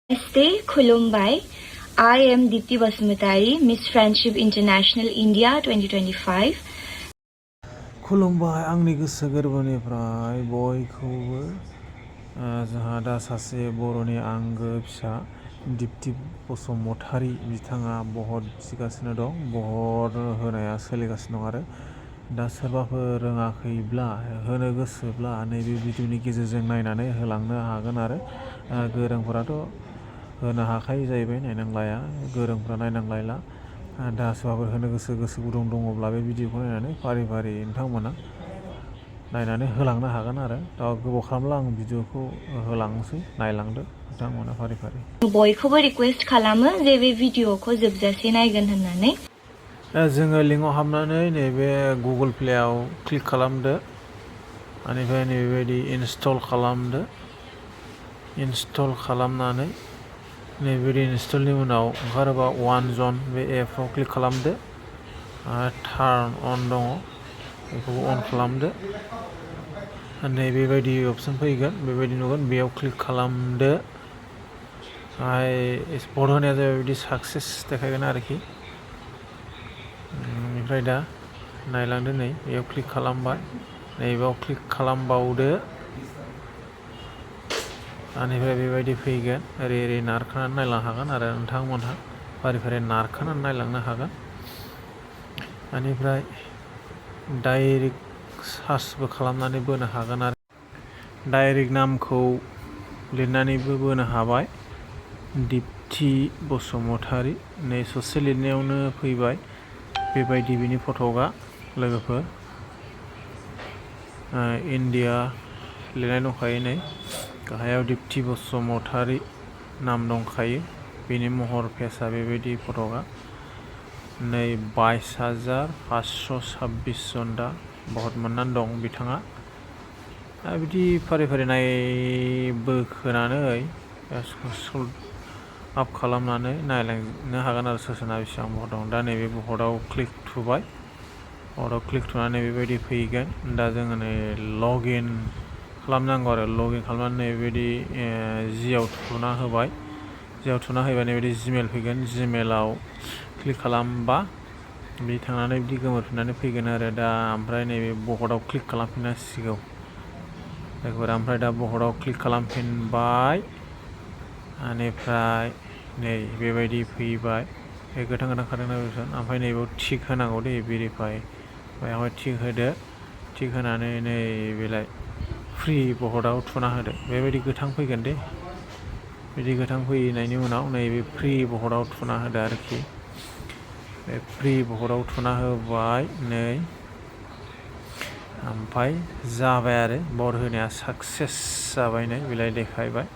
Namaste, Khulumbai. I am Dipti Basumatary, Miss Friendship International India 2025. खुलुमबाय आंनि गोसो गोरबोनिफ्राय बयखौबो जोंहा दा सासे बर'नि आंगो फिसा दिप्ति बसुमतारी बिथाङा बहत सिगासिनो दं, बहत होनाया सोलिगासिनो दं आरो दा सोरबाफोर रोङाखैब्ला होनो गोसोब्ला नैबे भिडिअनि गेजेरजों नायनानै होलांनो हागोन आरो गोरोंफोराथ' होनो हाखायो जाहैबाय, नायनांलाया, गोरोंफ्रा नायनांलायला। दा सोरबाफोर होनो गोसो गुदुं दङब्ला बे भिडिअखौ नायनानै फारि फारि नोंथांमोना नायनानै होलांनो हागोन आरो दा गोबाव खालामला आं भिडिअखौ होलांनोसै, नायलांदो नोंथांमोना फारि फारि। बयखौबो रिक्वेस्ट खालामो जे बे भिडिअखौ जोबजासे नायगोन होननानै। जोङो लिंकआव हाबनानै नैबे गुगोल प्लेआव क्लिक खालामदो, बेनिफ्राय नैबेबायदि इनस्टल खालामदो। इनस्टल खालामनानै नैबेबायदि इनस्टलनि उनाव ओंखारोबा वान जन बे एपआव क्लिक खालामदो। टार्न अन दङ, बेखौबो अन खालामदो। नैबेबायदि अपसन फैगोन, बेबायदि नुगोन, बेयाव क्लिक खालामदो। एक्सपर्ट होनाया जाबाय बिदि साक्सेस देखायगोन आरोखि। ओमफ्राय दा नायलांदो, नै बेयाव क्लिक खालामबाय, नैबेयाव क्लिक खालामबावदो। बेनिफ्राय बेबायदि फैगोन, ओरै ओरै नारखानानै नायलांनो हागोन आरो नोंथांमोनहा फारि फारि नारखानानै नायलांनो हागोन। बेनिफ्राय डाइरेक्ट सार्चबो खालामनानै बोनो हागोन आरो डाइरेक्ट नामखौ लिरनानैबो बोनो हाबाय, दिप्ति बसुमतारी। नै ससे लिरनायावनो फैबाय बेबायदि बिनि फट'आ लोगोफोर। इन्डिया लिरनाय दंखायो, नै गाहायाव दिप्ति बसुमतारी नाम दंखायो, बेनि महर फेसा बेबायदि फट'आ। नै 22,526 जन दा बहुत मोननानै दं बिथाङा। बिदि फारि फारि बोखोनानै आप खालामनानै नायलांनो हागोन आरो सोरना बेसेबां भट दं। दा नैबे भटआव क्लिक थुबाय, भटआव क्लिक थुनानै बेबायदि फैगोन। दा जोङो नै लगइन खालामनांगौ आरो लगइन खालामनानै बेबायदि जिआव थुना होबाय। जिआव थुना होयोबा बेबायदि जिमेल फैगोन, जिमेलाव क्लिक खालामबा बे थांनानै बिदि गोमोरफिननानै फैगोन आरो दा ओमफ्राय नैबे भटआव क्लिक खालामफिननांसिगौ लोगोफोर। ओमफ्राय दा भटआव क्लिक खालामफिनबाय, बेनिफ्राय नै बेबायदि फैबाय, बे गोथां खारदोंना बेसन। ओमफ्राय नैबेयाव टिक होनांगौ दे, भेरिफाइ, बेयावहाय टिक होदो। टिक होनानै नै बेलाय फ्रि भटआव थुना होदो, बेबायदि गोथां फैगोन दे। बिदि गोथां फैनायनि उनाव नैबे फ्रि भटआव थुना होदो आरोखि। बे फ्रि भटआव थुना होबाय, नै ओमफ्राय जाबाय आरो भट होनाया साक्सेस जाबाय, नै बिलाइ देखायबाय।